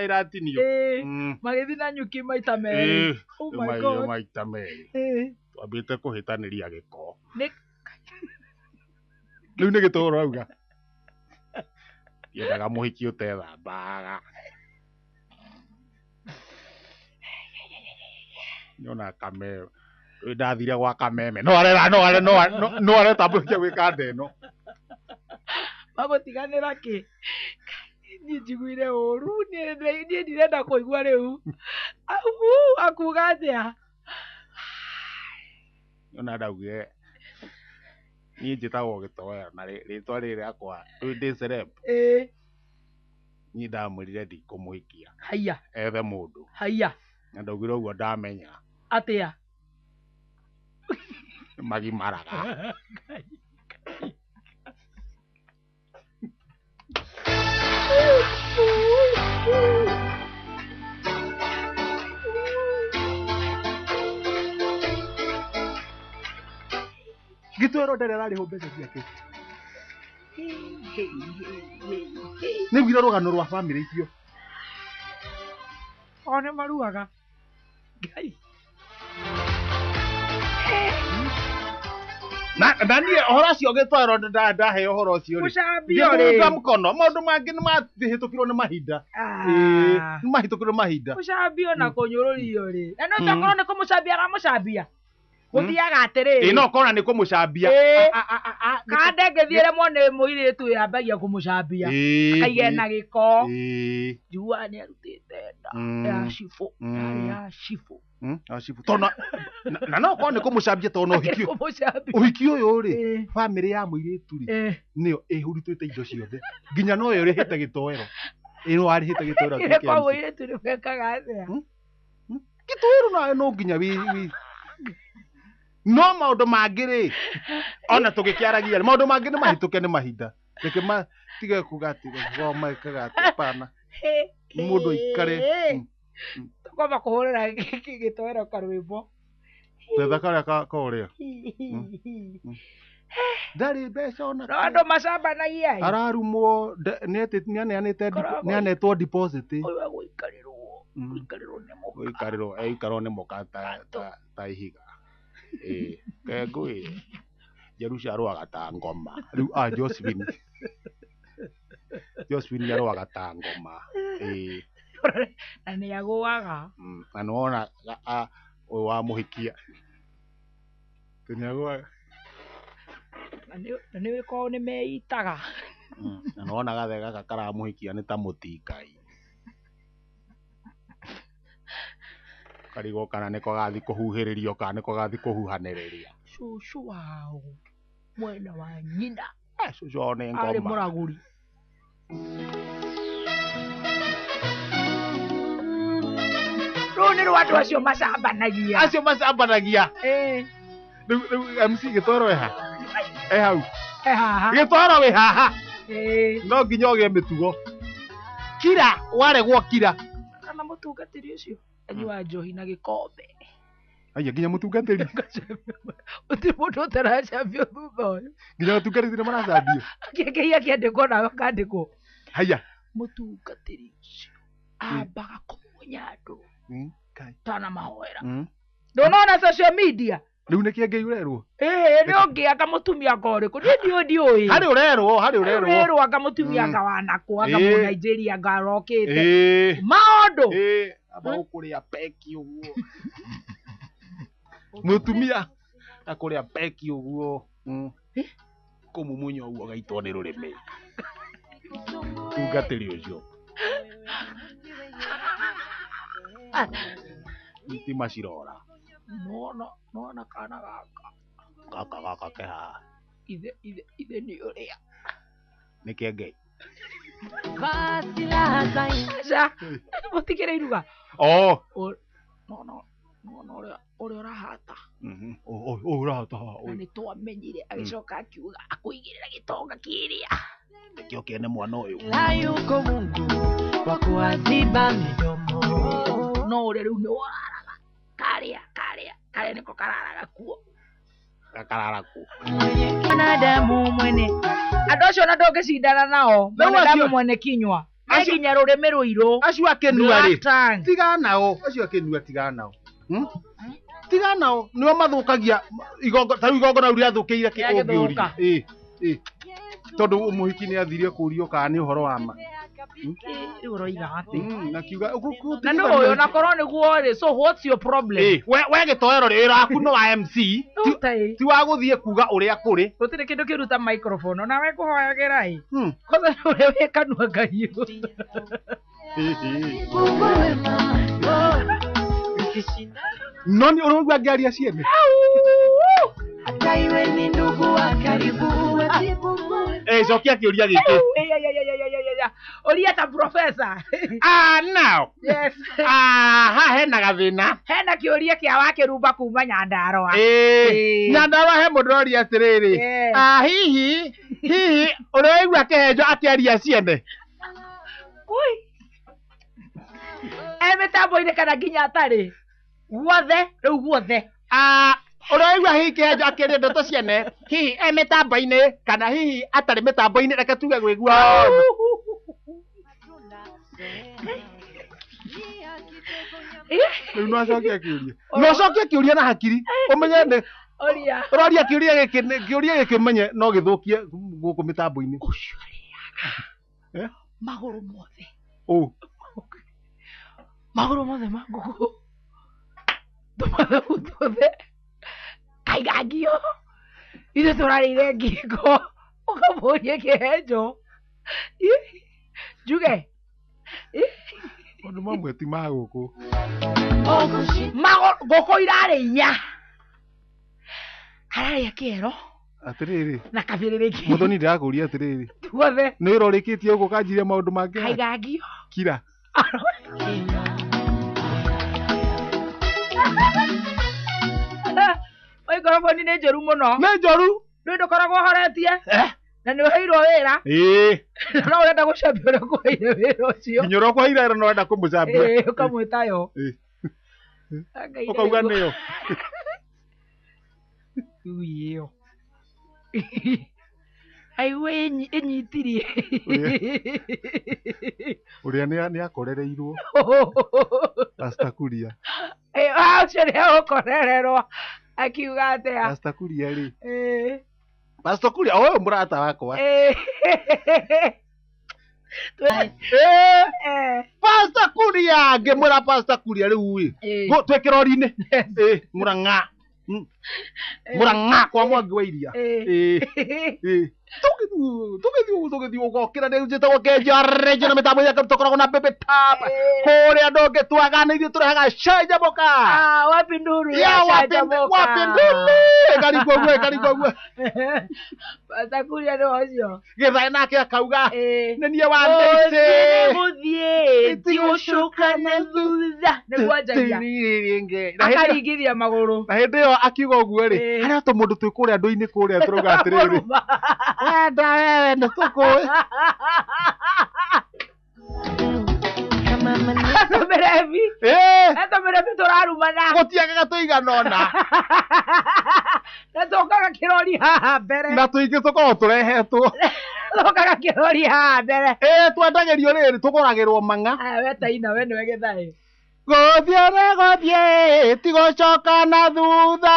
ĩratinio. Ĩĩ. Mm. Magĩthiĩ na nyuki maita merĩ. Ĩĩ. Oh my Maithio God. maita merĩ. Ĩĩ. Twambĩte kũhĩtanĩria gĩko. Nĩ Rĩu nĩ gĩtũũro auga. Yendaga mũhiki ũtethambaga. Nĩona kameme. Rĩu ndathire gwa kameme. No arera no are no no aretambũrũkia gwĩka ndeno. magũtiganĩra kĩ? Niĩ njiguire ũru niĩ ndirenda kũigua rĩu. Au, akuga atĩa? Nĩona ndaugire niĩ njĩtagwo gĩtoero na rĩtwa rĩrĩ rĩakwa rĩu ndĩ celeb. Ĩĩ. Niĩ ndamwĩrire ndikũmũhikia. Haiya, Ethe mũndũ. haiya. Na ndaugire ũguo ndamenya Atĩa? magimaraga. Gĩtoero ndarĩ ararĩhwo mbeca ciake. Nĩguire rũgano rwa bamĩrĩ icio. O nĩ maruaga. Ngai. Na niĩ ũhoro ũcio gĩtwaro ndaheo ũhoro ũcio rĩ. Gũcambio rĩ. Ngĩmũruta mũkono maũndũ mangĩ nĩ mahĩtũkirwo nĩ mahinda. Ĩĩ, nĩ mahĩtũkirwo nĩ mahinda. Gũcambio na kũnyũrũrio rĩ. Na no tokorwo nĩ kũmũcambia aramũcambia. Gũthiaga atĩrĩrĩ. Ĩĩ no kona nĩ kũmũcambia. Kande ngĩthiĩre mwone mũirĩtu yambagia kũmũcambia. Akaige na gĩko. Njiguaga nĩ arutĩte nda ya cibũ. Yarĩ ya cibũ. Ya cibũ. Tondũ na no korwo nĩ kũmũcambia tondũ na ũhiki ũhiki ũyũ rĩ, bamĩrĩ ya mũirĩtu rĩ, nĩyo ĩhurutĩte indo ciothe. Nginya noyo ĩrĩhĩte gĩtoero. Ĩno warĩhĩte gĩtoero atuĩke kwa mũirĩtu nĩ gwĩkaga atĩa? Gĩtoero nayo no nginya wĩ no maũndũ mangĩ rĩ, ona tũgĩkĩaragia rĩ, maũndũ mangĩ nĩ mahĩtũke nĩ mahinda. Reke matige kuga atĩ mekaga atĩ pana. Mũndũ aikare. Tũkwamba kũhũrĩra gĩtoero karwĩmbo. Twetha karĩa ka ũrĩa. Ndarĩ mbeca ona. No andũ macambanagia. Ararumwo nĩ anetwo deposit. Ũyũ egũikarĩrwo. Gũikarĩrwo nĩ mũka. Gũikarĩrwo, eikarwo nĩ mũka ta ihiga. Ĩĩ, kengũĩ. Jerusha arũaga ta ngoma. Rĩu a Josephine. Josephine arũaga ta ngoma. Ĩĩ. Na nĩ agũaga. Na nĩ wona ũyũ wa mũhikia. Nĩ agũaga. Na nĩ wĩkorwo nĩ meitaga. Na nĩ wona gathe gaka karamũhikia nĩ ta mũtingai. Karigwo kana nĩko gathiĩ kũhuhĩrĩrio kana nĩko gathiĩ kũhuhanĩrĩria. Cũcũ wao mwena wa nyina. Cũcũ wao nĩ ngoma. Arĩ mũragũri. Rũu nĩ rwa andũ acio macambanagia. Acio macambanagia. Rĩu MC gĩtwaro ĩ ha? Ĩ hau. Ĩ haha. Gĩtwaro wĩ haha. No nginya ũgĩe mĩtugo. Kira waregwo kira. Kana mũtungatĩri ũcio anyua njohi na gĩkombe. Aya nginya mũtungatĩri. Gũtirĩ mũndũ ũtaracambio thutha ũyũ. Nginya mũtungatĩri nĩ maracambio. Kĩngĩia kĩandĩkwo nawe ũkandĩkwo. Haya. Mũtungatĩri ũcio ambaga kũmunya andũ. Tanamahoera. Ndũnona social media. Rĩu nĩ kĩengei ũrerwo? Ĩĩ nĩ ũngĩ anga mũtumia anga ũrĩkũ. Niĩ ndiũĩ. Harĩ ũrerwo, harĩ ũrerwo. Ũrerwo anga mũtumia anga wanakũ, anga mũ Nigeria anga arokĩte. Maũndũ. Amba gũkũrĩa peki ũguo. Mũtumia akũrĩa peki ũguo. Kũmumunya ũguo agaitwo nĩ rũrĩmĩ. Tungatĩri ũcio. Itima cirora. Nona kana gaka. Gaka gaka ke haha. Ithe nĩ ũrĩa. Nĩ kĩengei. Aca, mũtikĩrĩ iruga. Oh. Nona ũrĩa ũrahata. Ũyũ ũrahata haha. Na nĩ twamenyire agĩcoka akiuga akũigĩrĩra gĩtonga kĩrĩa. Nĩkĩo kĩene mwana ũyũ. Yuko Mungu wa kuwaziba midomo. No ũrĩa rĩu nĩ wararaga. Karĩa karĩa karĩa nĩko kararaga kuo. Gakarara kuo. Mwanadamu mwene. Andũ acio ona ndũngĩcindana nao. Mwanadamu mwene kinywa. Nginya rũrĩmĩ rũirũ. Acio akenua rĩ. Tigana nao. Acio akenua tigana nao. Tigana nao. Nĩo mathũkagia igongo ta rĩu igongona rĩu rĩathũkĩire kĩ ũngĩũria. Ĩĩ. Ĩĩ. Tondũ mũhiki nĩ athire kũũrio kana nĩ ũhoro wa ma. Rĩu ũroiga atĩ. Na kiuga na nĩ ũyũ na korwo nĩguo rĩ, so what's your problem? We gĩtoero rĩ wĩra waku no wa MC. Ti wa gũthiĩ kuga ũrĩa kũrĩ. Gũtirĩ kĩndũ kĩruta microphone ona we kũhoyagĩra ĩ. Kwanza nĩ ũrĩa wĩ kanua kahiũ. No nĩ ũraigua ngĩaria ciene. Hata iwe ni ndugu wa karibu. Cokia kĩũria gĩkĩ. Ũria ta professor. Now. Yes. Haha hena gathĩna. Hena kĩũria kĩa Wakĩrumba kuma Nyandarũa. Nyandarũa he mũndũ ũroria atĩrĩrĩ. Hihi hihi ũraigua kĩhenjo akĩaria ciene? Ui. E mĩtambo-inĩ kana nginya atarĩ. Guothe, rĩu guothe. Ũraigua hihi kĩhenjo akĩaria ndeto ciene hihi e mĩtambo-inĩ kana hihi atarĩ mĩtambo-inĩ reke tuge gwĩ guothe. Rĩu no acokie kĩũria. No acokie kĩũria na hakiri. Ũmenye nĩ Ũria. Ũroria kĩũria gĩkĩ kĩũria gĩkĩ menye no gĩthũkie gũkũ mĩtambo-inĩ. Ũcio arĩaga Eh? magũrũ mothe. Ũ. Magũrũ mothe ma ngũkũ. Tũmathabu tuothe. Kaiga ngio. Ithuĩ tũrarĩire ngingo. Ũkamũria kĩhenjo. Ih, Njuge. Ih, Maũndũ mamwe ti ma gũkũ. Magũrũ ngũkũ irarĩ inya. Ararĩa kĩero Atĩrĩrĩ. na kabĩrĩrĩki. Mũthoni ndĩrakũria atĩrĩrĩ. Tuothe. Nĩ wĩra ũrĩkĩtie gũkũ kanjirie maũndũ mangĩ. Kaiga ngio. Kira. Maikoroboni nĩ njũru mũno. Nĩ njũru. Ndũĩ ndũkoragwo ũhoretie Eh? na nĩ ũheirwo wĩra Ĩĩ. na no ũrenda gũcambia ũrĩa ũkũheire wĩra ũcio. Nginya ũrĩa ũkũheire wĩra no ũrenda kũmũcambia. Ĩĩ, ũkamwĩta yo. Ĩĩ. Ngai Ũkauga nĩguo. nĩyo. Rĩu ĩyo. Aigua ĩnyitirie. Ũrĩa nĩ akorereirwo. Pastor Kuria. Ĩĩ, ah, ũcio nĩ egũkorererwo akiuga atĩa. Pastor Kuria rĩ. Ĩĩ. Pastor Kuria ũyũ mũrata wakwa. Ĩĩ. Ĩĩ. Eh. Pastor Kuria ngĩmwĩra Pastor Kuria rĩu ĩ. Ĩĩ. Twĩ kĩrori-inĩ. Ĩĩ, Mũrang'a. Mũrang'a kwa Mwangi wa Iria. Ĩĩ. Ĩĩ. Ĩĩ. Tũgĩthiĩ ũguo tũgĩthiĩ ũgokĩra rĩu njĩtagwo Kenja Renjo na mĩtambo yake tũkoragwo na Bebe Tap. Kũrĩa ndũngĩtwaga nĩ ithuĩ tũrehaga canjamũka. Ah, wapi nduru Ya ya Canjamũka? wapi nduru. Ĩkarigwo ũguo ĩkarigwo ũguo. Pastor Kuria nĩ ũcio. Gĩthaĩ nake akauga Ĩĩ. nĩ niĩ wa Gũthiĩ ndĩci. gũthiĩ ti gũcoka na thutha nĩguo anjagia akaringithia magũrũ Na hĩndĩ ĩyo akiuga ũguo rĩ, Ĩĩ. harĩa tũmũndũ twĩ kũrĩa andũ-inĩ kũrĩa tũrauga atĩrĩrĩ, wenda wewe nĩ tũkũĩ. Etũmĩrebi Ĩĩ, etũmĩrebi tũrarumana gũtiagaga tũigana ũna. Na tũkaga kĩrori haha mbere. Na tũingĩ tũkoragwo tũrehetwo. Tũkaga kĩrori haha mbere. Ĩĩ, twendagĩrio rĩrĩ, tũgũragĩrwo mang'a. Aya we taina we nĩwe gĩthaĩ. Gũthiĩ nĩ gũthiĩ, ti gũcoka na thutha.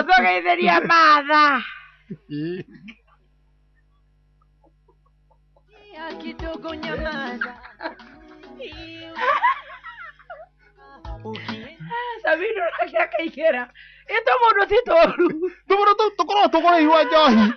Tũgeithĩria matha. Ĩĩ. Kidogo nyamaza. Sabino nake akaingĩra. Ĩ tũmũndũ ti tũru. Tũmũndũ tũu tũkoragwo tũgũrĩirwo njohi.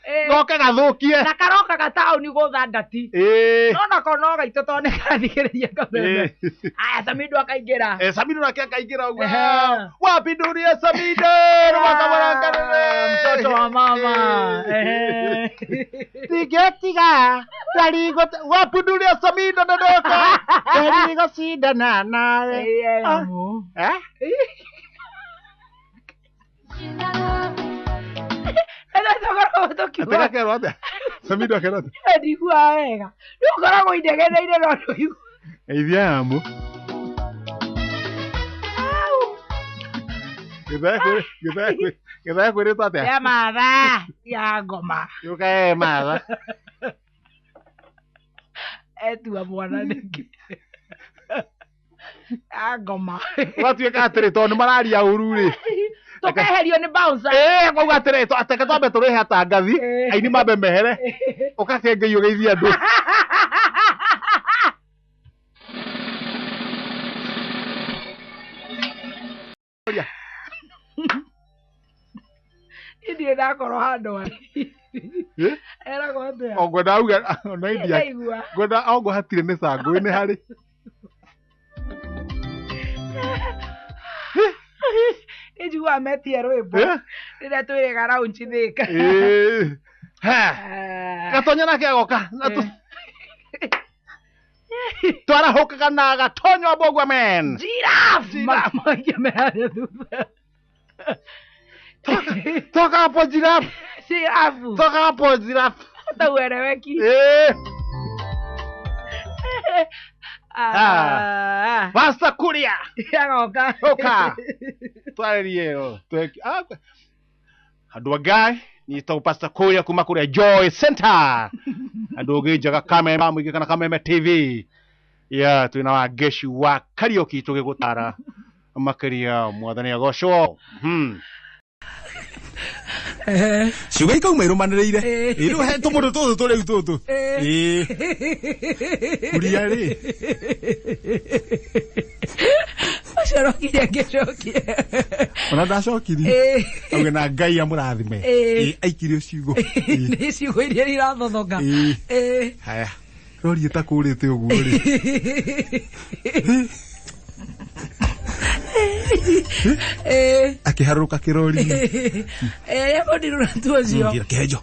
Ĩĩ. Goke gathũkie. Na karoka gataũni gũtha ndati. Ĩĩ. No nako no gaitũ tondũ nĩ karathikĩrĩria kameme. Aya Samido akaingĩra. Eh, Samido nake akaingĩra ũguo. Ehe. Wapindurie Samido rũmakabarangarere. Mtoto wa mama. Ehe. Tigetiga ndarigo wapindurie Samido ndodoka ndarigocindana nawe. Ĩĩ, Ah. amu. Eh? Ĩno tũkoragwo tũkiuga. Atĩ gakerwo atĩa? Samido akerwo atĩa? Ndiguaga wega. Rĩu ũkoragwo indegeneire no ndũigua. Geithia yamu. Au. Gĩthae kwĩrĩtwo atĩa? Ya matha ya ngoma. Yũka e matha. Etua mwana nĩkĩ. Ya ngoma. Gwatuĩka atĩrĩ tondũ nĩ mararia ũru rĩ. Tũkeherio nĩ bouncer. Ĩĩ kwauga atĩrĩ ateke twambe tũrĩhe atangathi Ĩĩ. aini mambe mehere ũgakenge ũgeithie andũ. Niĩ ndirĩ ndakorwo handũ arĩ. Ĩ? Eragwo atĩa? O ngwenda auge ona India Ndaigua. ngwenda ongo hatirĩ mĩcango nĩ harĩ. Nĩ njiguaga metie rwĩmbo Ĩ? rĩrĩa twĩrĩga raunji Thĩka. Ĩĩ. Ha. Ah. Gatonya nake agoka na twarahũkaga na Gatonyo Mbũgua men. Giraffe! Giraffe. Maingĩ me harĩa thutha. Toka hapo giraffe. Giraffe. Toka hapo giraffe. Hata ueleweki. Ĩĩ. Ah. Pastor Kuria. Agoka. Ũka. Twarĩrie ĩyo. Andũ a Ngai nyitagwo Pastor Kuria kuma kũrĩa Joy Center. Andũ ũngĩnjaga Kameme mũingĩ kana Kameme TV. Ya twĩna Wangeci wa Kariũki tũgĩgũtara makĩria mwathani agocwo. Ciugo ikauma irumanĩrĩire. Eh. Ĩ, rĩu he tũmũndũ tũtũ tũrĩu tũtũ. Eh. Ĩ. Kuria rĩ. Ũcio rokire angĩcokia. Ona ndacokirie. Eh. Auge na Ngai amũrathime. Eh. Ĩ, aikirie ciugo. Ĩ. Nĩ ciugo iria irathothoka. Ĩ. Eh. Haya. Rori ĩtakũrĩte ũguo rĩ. Eh. Akĩharũrũka kĩrori-inĩ. Eh, mũndirũ tu ũcio. Ngira kĩhenjo.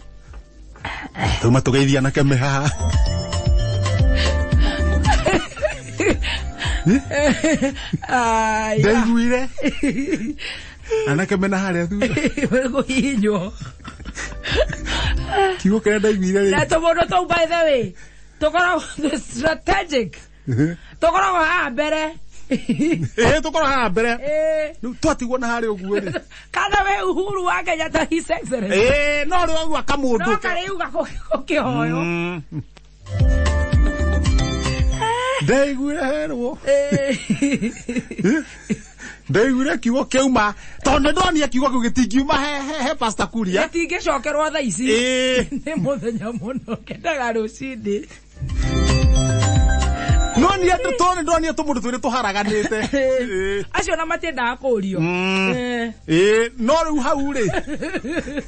Tuma tũgeithia anake me haha. Aya. Ndaiguire. Anake mena harĩa thutha. Kũhihinywo. Kiugo kĩrĩa ndaiguire Na rĩ. tũmũndũ tũu by the way, tũkoragwo twĩ strategic. Tũkoragwo haha mbere. Ĩ, tũkorwo haha mbere. Eh. Rĩu twatigwo na harĩa ũguo rĩ. Kana we Uhuru wa Kenyatta His Excellency. Ĩ, no rĩu aigua kamũndũ. No karĩuga gũkĩhoywo. Ndaiguire herwo. Eh. Ndaiguire kiugo kĩauma. Tondũ nĩ ndonire kiugo kĩu gĩtingiuma he Pastor Kuria. Gĩtingĩcokerwo thaa ici. Ĩ. Nĩ mũthenya mũno kendaga rũcinĩ. No niĩ tondũ nĩ ndonire tũmũndũ twĩrĩ tũharaganĩte. Ĩ. Acio na matiendaga kũrio. Eh. Ĩ, no rĩu hau rĩ.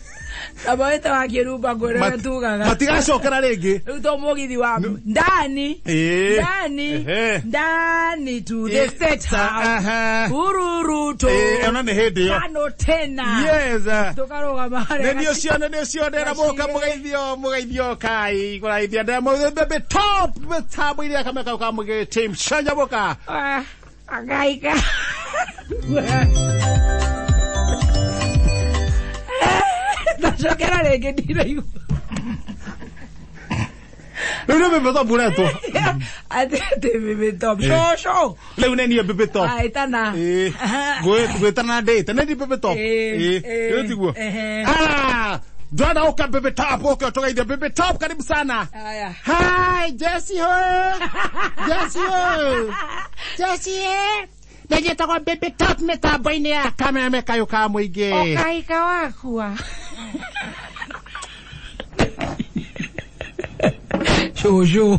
Kamawĩte wa kĩrumba ngwĩre we tugaga. Matigacokera rĩngĩ. Rĩu to mũgithi wa ndani. Ĩ. Ndani. Ehe. Ndani to the state house. Aha. Uhuru Ruto. Ĩ, ona nĩ hĩndĩ ĩyo. Tano tena. Yes. Tũkarũgama harĩa. Nĩ ũcio nĩ ũcio ndĩra mũka mũgeithio mũgeithio kai kũraithia ndĩra mũbebe top mĩtambo iria kameka ka mũgĩ team canjamũka. Ah, Agaika. Ndacokera rĩngĩ ndiraigua. Rĩu nĩ bebe top ũretwo. Atĩ atĩ bebe top. Cũcũ. Rĩu nĩ niĩ bebe top. Aĩtana. Ĩ, gwĩtana ndĩte nĩ niĩ bebe top. Ĩ, Ĩ, ĩ, rĩu tiguo. ehe. Ah, ndwenda ũka bebe top ũke ũtũgeithie bebe top karibu sana. Aya. Hi, Jesse ho. Jesse ho. Jesse. Nĩ njĩtagwo Baby Top mĩtambo-inĩ ya kameme kayũ ka mũingĩ. Ũkaika wakua. Cũcũ.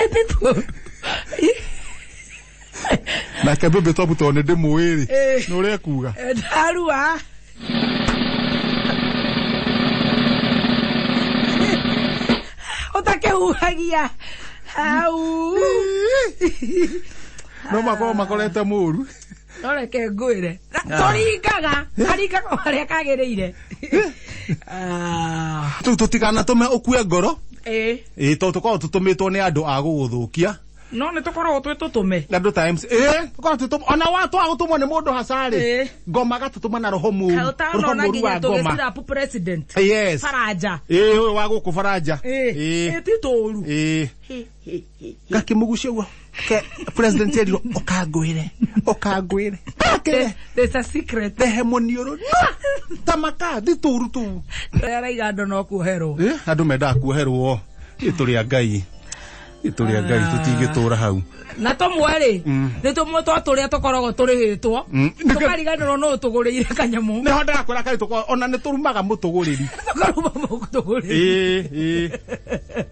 Ĩtĩ tu. Nake Baby Top tondũ nĩ ndĩmũĩ rĩ. Ĩ. Nĩ ũrĩa ekuga. Ndarua. Ũtakĩhuhagia. Hau. No makorwo makorete mũru. No reke ngwĩre. Tũringaga. Karingaga o harĩa kagĩrĩire. Ah. Rĩu tũtikanatũme ũkue ngoro. Ĩ. Ĩ tondũ tũkoragwo tũtũmĩtwo nĩ andũ a gũgũthũkia. No nĩ tũkoragwo twĩ tũtũme. Andũ times ĩ tũkoragwo twĩtũmwo ona wa twaga gũtũmwo nĩ mũndũ hacarĩ. Ĩ. Ngoma gatũtũma na roho mũru. Roho Ũtanona mũru nginya wa ngoma. tũgĩcirapu president. Yes. Faranja. Ĩ ũyũ wa gũkũ Faranja. Ĩ. Ĩ. Ĩ ti tũru. Ĩ. Gakĩmũgucia ũguo. Ke president erirwo ũkangwĩre. Ũkangwĩre. Akĩre. There's a secret. Rehe mũniũrũ. Ta maka thi tũru tũu. Araiga andũ no kuoherwo. Ĩ, andũ mendaga kuoherwo. Ĩ tũrĩ a Ngai. Ĩ tũrĩ a Ngai tũtingĩtũra hau. Na tũmwe rĩ, nĩ tũmwe twa tũrĩa tũkoragwo tũrĩhĩtwo. Mm. Tũkariganĩrwo nũ tũgũrĩire kanyamũ. Nĩho ndĩrakwĩra kaĩ tũkoragwo ona nĩ tũrumaga mũtũgũrĩri. Tũkaruma mũtũgũrĩri. Ĩ, ĩ.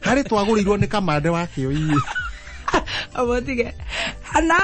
Harĩ twagũrĩirwo nĩ kamande wa kĩo ĩ. Amotige. Ana.